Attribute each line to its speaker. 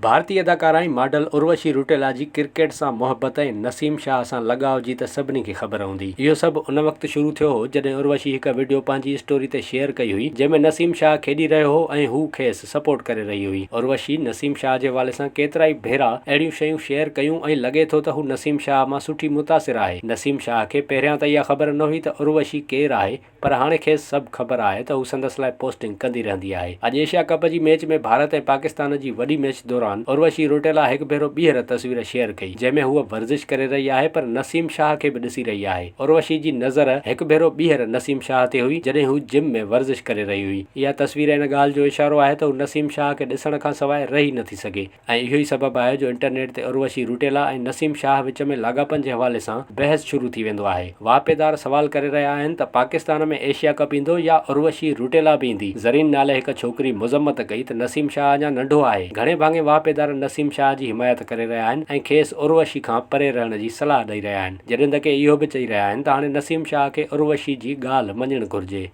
Speaker 1: ڀارتي اداڪارا ۽ ماڊل اروشي روٽيلا جي ڪرڪيٽ سان محبت ۽ نسيم شاهه سان لڳاء جي ته سڀني کي خبر هوندي. اهو سڀ ان وقت شروع ٿيو هو جڏهن اروشي هڪ وڊيو پنهنجي اسٽوري تي شيئر ڪئي هئي جنهن ۾ نسيم شاهه کيڏي رهيو هو ۽ هو کيس سپورٽ ڪري رهي هئي. اروشي نسيم شاهه جي حوالي سان ڪيترائي ڀيرا اهڙيون شيون شيئر ڪيون ۽ لڳي ٿو ته هو نسيم شاهه مان سٺي متاثر آهي. نسيم شاهه کي پهريان ته اها خبر نه هئي ته اروشي ڪير آهي پر هاڻي کيس سڀ خبر آهي ته هو سندس لاء پوسٽنگ ڪندي رهندي آهي. اڄ ايشيا ڪپ جي ميچ ۾ ڀارت ۽ پاڪستان جي وڏي ميچ دوران اروشي روٽيلا هڪ ڀيرو ٻيهر تصوير شيئر ڪئي، جنهن ۾ هوء ورزش ڪري رهي آهي پر نسيم شاهه کي به ڏسي رهي آهي. اروشي جي نظر هڪ ڀيرو ٻيهر نسيم شاهه تي هئي، جڏهن هو جم ۾ ورزش ڪري رهي هئي. اها تصوير ان ڳالهه جو اشارو آهي ته هو نسيم شاهه کي ڏسڻ کانسواء رهي نٿي سگهي. ۽ اهو ئي سبب آهي جو انٽرنيٽ تي اروشي روٽيلا ۽ نسيم شاهه وچ ۾ لاڳاپن جي حوالي سان بحث شروع ٿي ويندو آهي. واهپيدار سوال ڪري رهيا آهن ته پاڪستان ۾ ايشيا ڪپ ايندو يا اروشي روٽيلا به ايندي؟ زرين نالي هڪ ڇوڪري مذمت ڪئي ته نسيم شاهه اڃا ننڍو آهي. گهڻي ڀاڱي واهپيدار نسيم شاهه جي حمايت ڪري رهيا آهن ۽ کيس اروشي کان پري رهڻ جي صلاح ڏئي رهيا آهن. جڏهن ته ڪي اهو به چئي رهيا آهن ته هاڻي نسيم شاهه کي اروشي جي ڳالهه مڃڻ گهرجي.